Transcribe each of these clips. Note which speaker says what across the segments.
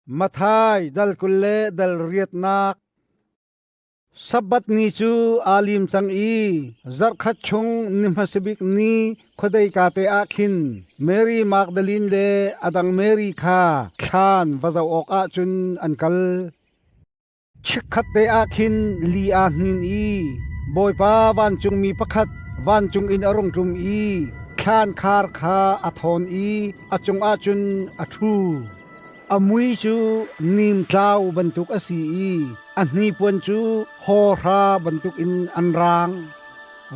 Speaker 1: Matthai dal 20 le dal riatnak. Sabbath ni cu aa lim cang i zarhkhat chung ni hmasa bik ni khuadei te ah khin Mary Magdalene le a dang Mary kha thlan va zoh awkah cun an kal. Chikkhatte ah khin li aa hnin i Bawipa vancungmi pakhat vancung in a rung ṭum i thlan khar kha a thawn i a cungah cun a ṭhu. A mui cu nimtlau bantuk a si i a hnipuan cu hawhra bantukin an raang.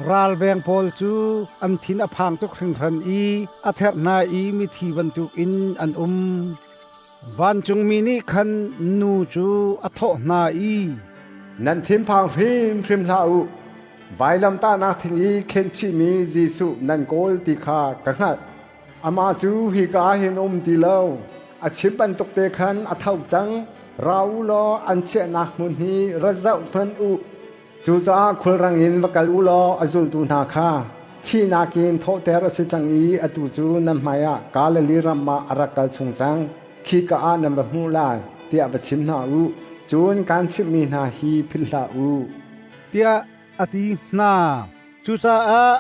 Speaker 1: Ralveng pawl cu an thin a phang tuk hringhran i a therh hna i mithi bantukin an um. Vancungmi nih khan nu cu a thawh hna i,
Speaker 2: Nan thinphang hrimhrim hlah u. Vailamtahnak thing i khenchihmi Jesuh nan kawl ti kha ka hngalh. Amah cu hika ah hin um ti lo. A chim bantuk te khan a tho cang. Ra u law an chiahnak hmun hi ra zoh hmanh u. Cucaah khulrang in va kal u law a zultu hna kha thihnak in thawhter a si cang i atu cu nan hmaiah Galilee ram ah a rak kal chung cang. Khika ah nan va hmuh lai, tiah va chim hna u. Cun kaan chimhmi hna hi philh hlah u.
Speaker 1: Tiah a ti hna. Cucaah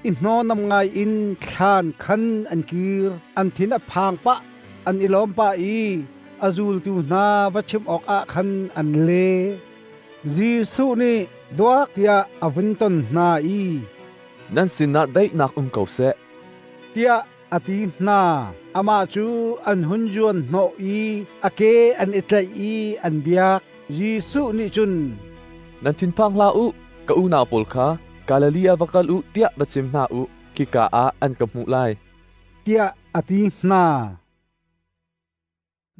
Speaker 1: i hnawnam ngai in thlan khan an kir. An thin a phang pah, an i lawm pah i a zultu hna va chim awkah khan an le. Jesuh nih duak tiah a vun ton hna i,
Speaker 3: Nan sinah daihnak um ko seh,
Speaker 1: tiah a ti hna. Amah cu an hun zuan hnawh i a ke an i tlaih i an biak. Jesuh nih cun,
Speaker 3: Nan thinphang hlah u, ka unau pawl kha Galilee ah va kal u tiah va chim hna u, khika ah an ka hmuh lai,
Speaker 1: tiah a ti hna.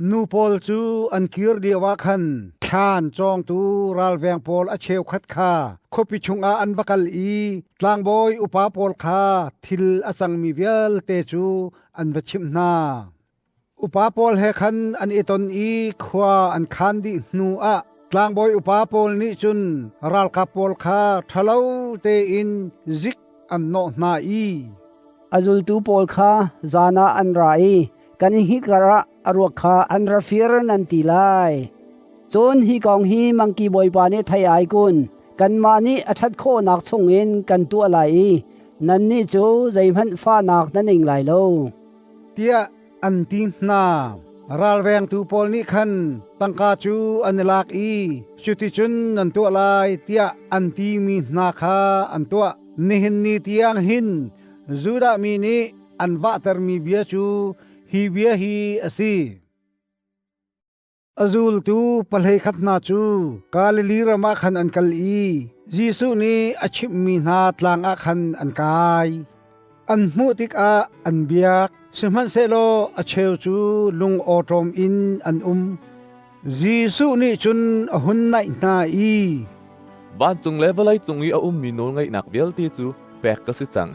Speaker 1: Nu pawl cu an kir lioah khan thlan cawngtu ralveng pawl a cheukhat kha khuapi chungah an va kal i tlangbawi upa pawl kha thil a cangmi vialte cu an va chimh hna. Upa pawl he khan an i ton i khua an khaan dih hnuah tlangbawi upa pawl nih cun ralkap pawl kha ṭhalo tein zik an nawh hna i,
Speaker 4: A zultu pawl kha zan ah an ra i kan i hngilh ah a ruak kha an ra fir nan ti lai. Cun hi kong hi mangki bawipa nih thei ai kun, kanmah nih a ṭhat khawhnak chungin kan tuah lai i nannih cu zeihmanh fahnak nan ing lai lo.
Speaker 1: Tiah an ti hna. Ralvengtu pawl nih khan tangka cu an i lak i cuticun nan tuah lai tiah an timi hna kha an tuah. Nihin ni tiang hin Judah mi nih an vahtermi bia cu hi bia hi a si. A zultu 13 hna cu Galilee ram ah khan an kal i Jesuh nih a chimhmi hna tlang ah khan an kai. An hmuh tikah an biak, sihmanhsehlaw a cheu cu lung awṭawm in an um. Jesuh nih cun a hun naih hna i,
Speaker 3: Vancung le vawlei cung i a ummi nawlngeihnak vialte cu pek ka si cang.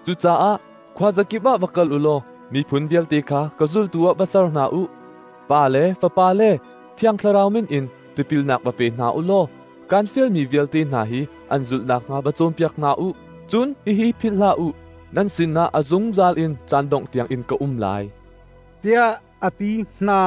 Speaker 3: Cucaah khuazakip ah va kal u law miphun vialte kha ka zultu ah va ser hna u. Pa le Fapa le Thiang Thlarau min in tipilnak va pe hna u law kan fialmi vialte hna hi an zulh nakhnga va cawnpiak hna u. Cun hihi philh hlah u, nan sinah a zungzal in caan dongh tiangin ka um lai.
Speaker 1: Tiah a ti hna.